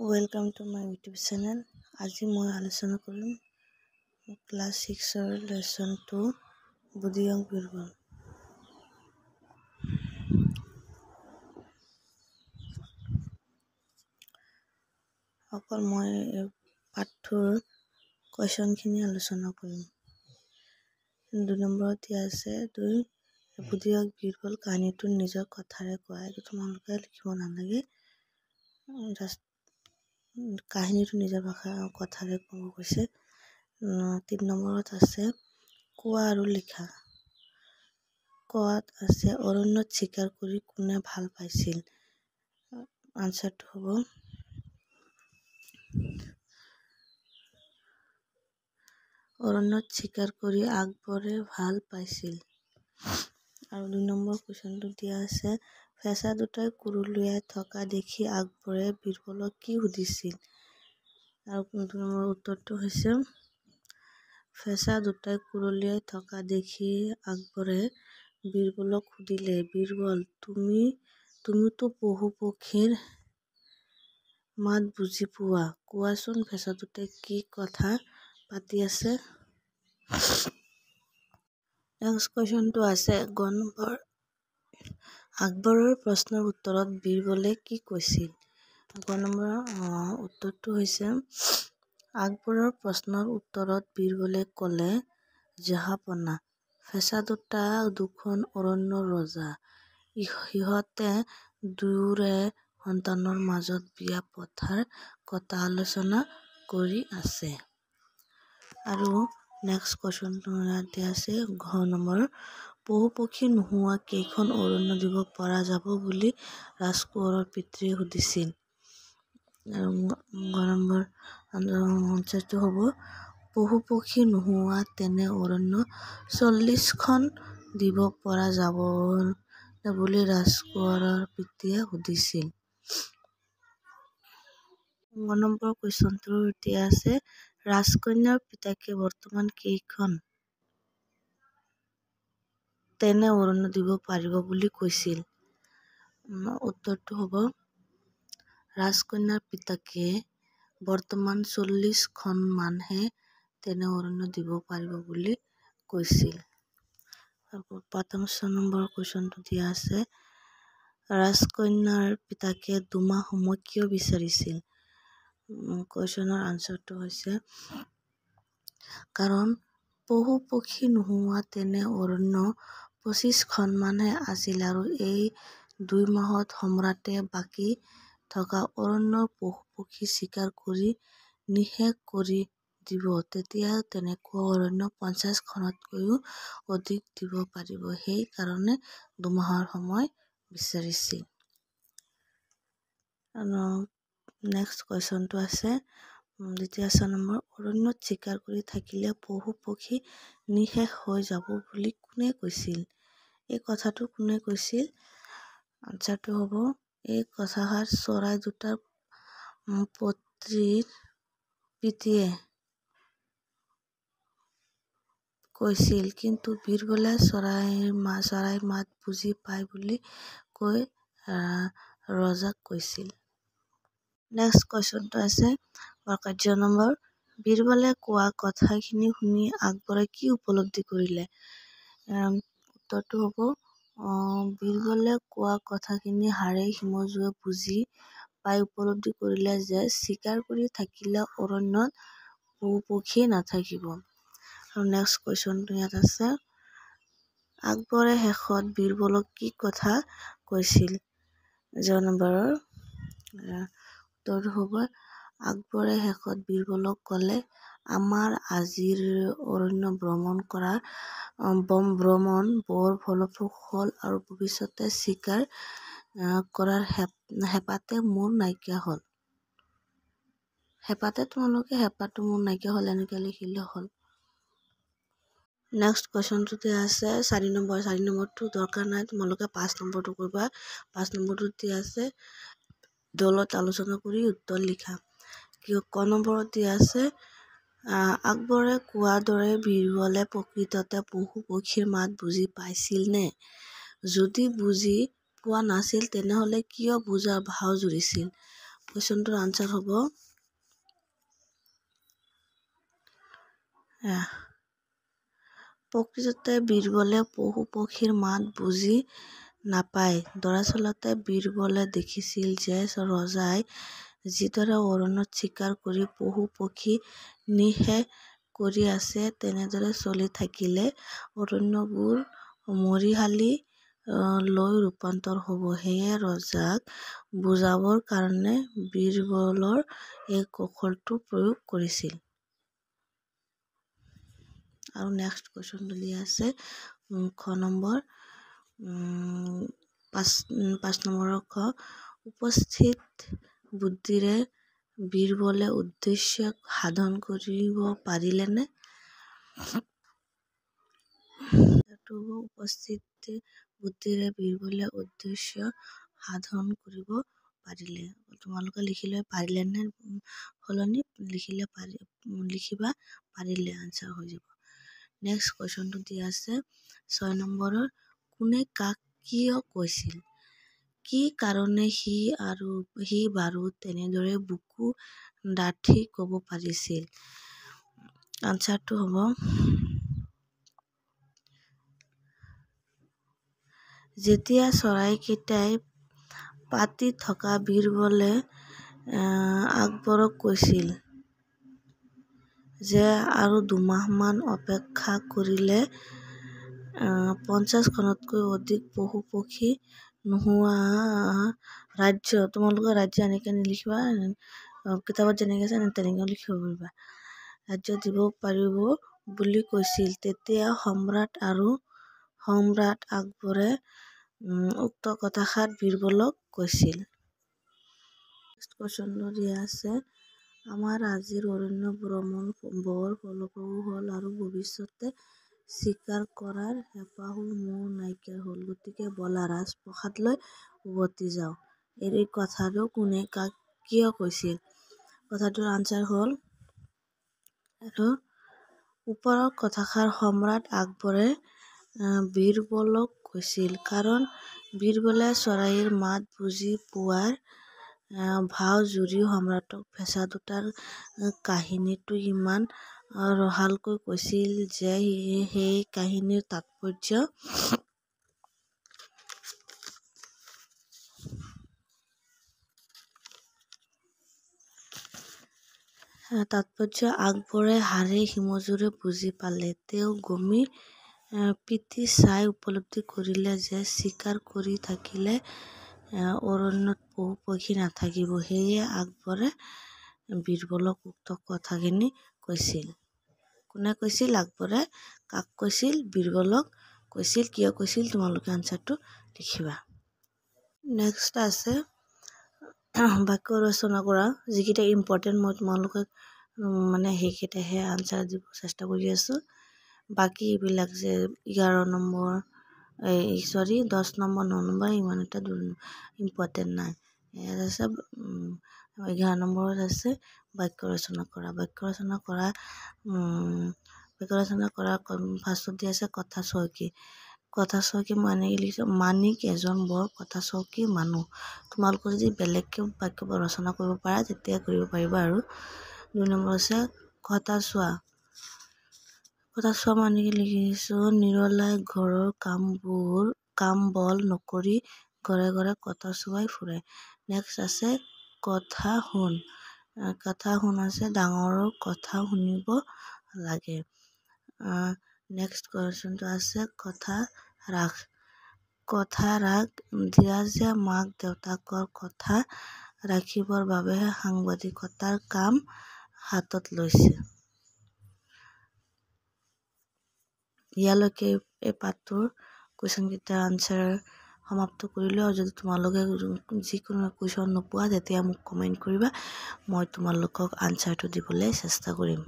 Welcome to my YouTube channel. আজি মই আলোচনা কৰিম ক্লাছ ছিক্সৰ লেচন টু বুধিয়ক বীৰবল। অকল মই পাঠটোৰ কুৱেশ্যনখিনি আলোচনা কৰিম। 2 নম্বৰত দিয়া আছে 2 বুধিয়ক বীৰবল কাহিনীটো নিজৰ কথাৰে কোৱা। এইটো তোমালোকে লিখিব নালাগে, জাষ্ট কাহিনীটো নিজৰ ভাষা কথাৰে ক'ব কৈছে। 3 নম্বৰত আছে কোৱা আৰু লিখা। কোৱাত আছে অৰণ্যত চিকাৰ কৰি কোনে ভাল পাইছিল? আনচাৰটো হ'ব অৰণ্যত চিকাৰ কৰি আকবৰে ভাল পাইছিল। আৰু 2 নম্বৰ কুৱেশ্যনটো দিয়া আছে ফেঁচা দুটাই কুৰুলিয়াই থকা দেখি আকবৰে বীৰবলক কি সুধিছিল? আৰু 2 নম্বৰ উত্তৰটো হৈছে ফেঁচা দুটাই কুৰুলিয়াই থকা দেখি আকবৰে বীৰবলক সুধিলে, বীৰবল, তুমিতো পশু পক্ষীৰ মাত বুজি পোৱা, কোৱাচোন ফেঁচা দুটাই কি কথা পাতি আছে? নেক্সট কুৱেশ্যনটো আছে গ নম্বৰ আকবৰৰ প্ৰশ্নৰ উত্তৰত বীৰবলে কি কৈছিল? গ নম্বৰৰ উত্তৰটো হৈছে আকবৰৰ প্ৰশ্নৰ উত্তৰত বীৰবলে ক'লে, জাহাপনা, ফেঁচা দুটা দুখন অৰণ্যৰ ৰজা। সিহঁতে দুয়োৰে সন্তানৰ মাজত বিয়া পতাৰ কথা আলোচনা কৰি আছে। আৰু নেক্সট কুৱেশ্যনটো ইয়াত দিয়া আছে ঘ নম্বৰ পশু পক্ষী নোহোৱা কেইখন অৰণ্য দিব পৰা যাব বুলি ৰাজকোঁৱৰৰ পিতৃয়ে সুধিছিল? আৰু ঘ নম্বৰ আনচাৰটো হ'ব পশু পক্ষী নোহোৱা তেনে অৰণ্য 40খন দিব পৰা যাব বুলি ৰাজকোঁৱৰৰ পিতৃয়ে সুধিছিল। গ নম্বৰ কুৱেশ্যনটো দিয়া আছে ৰাজকন্যাৰ পিতাকে বৰ্তমান কেইখন তেনে অৰণ্য দিব পাৰিব বুলি কৈছিল? উত্তৰটো হ'ব ৰাজকন্যাৰ পিতাকে বৰ্তমান 40খনমানহে তেনে অৰণ্য দিব পাৰিব বুলি কৈছিল। 5 নম্বৰ কুৱেশ্যনটো দিয়া আছে ৰাজকন্যাৰ পিতাকে 2 মাহ সময় কিয় বিচাৰিছিল? কুৱেশ্যনৰ আনচাৰটো হৈছে কাৰণ পশু পক্ষী নোহোৱা তেনে অৰণ্য 25খনমানহে আছিল আৰু এই 2 মাহত সম্ৰাটে বাকী থকা অৰণ্যৰ পশু পক্ষী চিকাৰ কৰি নিঃশেষ কৰি দিব, তেতিয়া তেনেকুৱা অৰণ্য 50খনতকৈও অধিক দিব পাৰিব, সেই কাৰণে 2 মাহৰ সময় বিচাৰিছিল। নেক্সট কুৱেশ্যনটো আছে দ্বিতীয় 6 নম্বৰ অৰণ্যত চিকাৰ কৰি থাকিলে পশু পক্ষী নিঃশেষ হৈ যাব বুলি কোনে কৈছিল? এই কথাটো কোনে কৈছিল? আনচাৰটো হ'ব এই কথাষাৰ চৰাই দুটাৰ পিতৃয়ে কৈছিল, কিন্তু বীৰবলে চৰাইৰ মাত বুজি পায় বুলি কৈ ৰজাক কৈছিল। নেক্সট কুৱেশ্যনটো আছে বৰ্কাৰ্য নম্বৰ বীৰবলে কোৱা কথাখিনি শুনি আকবৰে কি উপলব্ধি কৰিলে? উত্তৰটো হ'ব বীৰবলে কোৱা কথাখিনি হাড়ে হিমজুৱে বুজি পাই উপলব্ধি কৰিলে যে চিকাৰ কৰি থাকিলে অৰণ্যত পশু পক্ষী নাথাকিব। আৰু নেক্সট কুৱেশ্যনটো ইয়াত আছে আকবৰে শেষত বীৰবলক কি কথা কৈছিল? জ নম্বৰৰ উত্তৰটো হ'ব আকবৰে শেষত বীৰবলক ক'লে, আমাৰ আজিৰ অৰণ্য ভ্ৰমণ বৰ ফলপ্ৰসূ হ'ল আৰু ভৱিষ্যতে চিকাৰ কৰাৰ হেঁপাতে মোৰ নাইকিয়া হ'ল। হেঁপাতে তোমালোকে হেঁপাহটো মোৰ নাইকিয়া হ'ল এনেকৈ লিখিলে হ'ল। নেক্সট কুৱেশ্যনটো দিয়া আছে 4 নম্বৰ 4 নম্বৰটো দৰকাৰ নাই, তোমালোকে 5 নম্বৰটো কৰিবা। 5 নম্বৰটো দিয়া আছে দলত আলোচনা কৰি উত্তৰ লিখা। ক নম্বৰত দিয়া আছে আকবৰে কোৱাৰ দৰে বীৰবলে প্ৰকৃততে পশু পক্ষীৰ মাত বুজি পাইছিল নে? যদি বুজি পোৱা নাছিল তেনেহ'লে কিয় বুজাৰ ভাও জুৰিছিল? কুৱেশ্যনটোৰ আনচাৰ হ'ব প্ৰকৃততে বীৰবলে পশু পক্ষীৰ মাত বুজি নাপায়। দৰাচলতে বীৰবলে দেখিছিল যে ৰজাই যিদৰে অৰণ্যত চিকাৰ কৰি পশু পক্ষী নিঃশেষ কৰি আছে, তেনেদৰে চলি থাকিলে অৰণ্যবোৰ মৰিশালী লৈ ৰূপান্তৰ হ'ব। সেয়ে ৰজাক বুজাবৰ কাৰণে বীৰবলৰ এই কৌশলটো প্ৰয়োগ কৰিছিল। আৰু নেক্সট কুৱেশ্যনটো দিয়া আছে খ নম্বৰ, 5 নম্বৰৰ খ, উপস্থিত বুদ্ধিৰে বীৰবলে উদ্দেশ্য সাধন কৰিব পাৰিলেনে? উপস্থিত বুদ্ধিৰে বীৰবলে উদ্দেশ্য সাধন কৰিব পাৰিলে। তোমালোকে লিখিলে পাৰিলেনে সলনি লিখিলে লিখিবা পাৰিলে, আনচাৰ হৈ যাব। নেক্সট কুৱেশ্যনটো দিয়া আছে 6 নম্বৰৰ, কোনে কাক কিয় কৈছিল? কি কাৰণে সি বাৰু তেনেদৰে বুকু ডাঠি ক'ব পাৰিছিল? আনচাৰটো হ'ব যেতিয়া চৰাইকেইটাই পাতি থকা বীৰবলে আকবৰক কৈছিল যে আৰু দুমাহমান অপেক্ষা কৰিলে 50খনতকৈ অধিক পশু পক্ষী নোহোৱা ৰাজ্য, তোমালোকে ৰাজ্য এনেকৈ নিলিখিবা, কিতাপত যেনেকৈ আছে তেনেকৈও লিখিব পাৰিবা, ৰাজ্য দিব পাৰিব বুলি কৈছিল। তেতিয়া সম্ৰাট আকবৰে উক্ত কথাষাৰ বীৰবলক কৈছিল। নেক্সট কুৱেশ্যনটো দিয়া আছে আমাৰ আজিৰ অৰণ্য ভ্ৰমণ বৰ ফলপ্ৰসূ হ'ল আৰু ভৱিষ্যতে চিকাৰ কৰাৰ হেঁপাহো মোৰ নাইকিয়া হ'ল, গতিকে ব'লা ৰাজপ্ৰাসাদলৈ উভতি যাওঁ। এই কথাটো কোনে কাক কিয় কৈছিল? কথাটোৰ আনচাৰ হ'ল আৰু ওপৰৰ কথাষাৰ সম্ৰাট আকবৰে বীৰবলক কৈছিল, কাৰণ বীৰবলে চৰাইৰ মাত বুজি পোৱাৰ ভাও জুৰি সম্ৰাটক ফেঁচা দুটাৰ কাহিনীটো ইমান ৰসালকৈ কৈছিল যে সেই কাহিনীৰ তাৎপৰ্য আকবৰে হাড়ে হিমজুৰে বুজি পালে। তেওঁ গমি পিটি চাই উপলব্ধি কৰিলে যে চিকাৰ কৰি থাকিলে অৰণ্যত পশু পক্ষী নাথাকিব। সেয়ে আকবৰে বীৰবলক উক্ত কথাখিনি কৈছিল। কোনে কৈছিল? আকবৰে। কাক কৈছিল? বীৰবলক কৈছিল। কিয় কৈছিল? তোমালোকে আনচাৰটো লিখিবা। নেক্সট আছে বাক্য ৰচনা কৰা, যিকেইটা ইম্পৰ্টেণ্ট মই তোমালোকক মানে সেইকেইটাহে আনচাৰ দিব চেষ্টা কৰি আছোঁ। বাকী এইবিলাক যে 11 নম্বৰ, এই চৰি 10 নম্বৰ, 9 নম্বৰ ইমান এটা ইম্পৰ্টেণ্ট নাই। ইয়াত আছে 11 নম্বৰত আছে বাক্য ৰচনা কৰা। বাক্য ৰচনা কৰা ফাৰ্ষ্টত দিয়া আছে কথা চহকী। কথা চহকী মই এনেকৈ লিখিছোঁ, মানিক এজন বৰ কথা চহকী মানুহ। তোমালোকে যদি বেলেগকৈ বাক্য ৰচনা কৰিব পাৰা তেতিয়া কৰিব পাৰিবা। আৰু 2 নম্বৰ আছে কথা চোৱা। কথা চোৱা মই এনেকৈ লিখিছোঁ, নিৰলাই ঘৰৰ কাম বল নকৰি ঘৰে ঘৰে কথা চোৱাই ফুৰে। নেক্সট আছে কথা শুন। কথা শুন আছে ডাঙৰৰ কথা শুনিব লাগে। নেক্সট কুৱেশ্যনটো আছে কথা ৰাখ। কথা ৰাখ, ধীৰাজে মাক দেউতাকৰ কথা ৰাখিবৰ বাবেহে সাংবাদিকতাৰ কাম হাতত লৈছে। ইয়ালৈকে এই পাঠটোৰ কুৱেশ্যনকেইটাৰ আনচাৰ সমাপ্ত কৰিলোঁ। আৰু যদি তোমালোকে যিকোনো কুৱেশ্যন নোপোৱা তেতিয়া মোক কমেণ্ট কৰিবা, মই তোমালোকক আনচাৰটো দিবলৈ চেষ্টা কৰিম।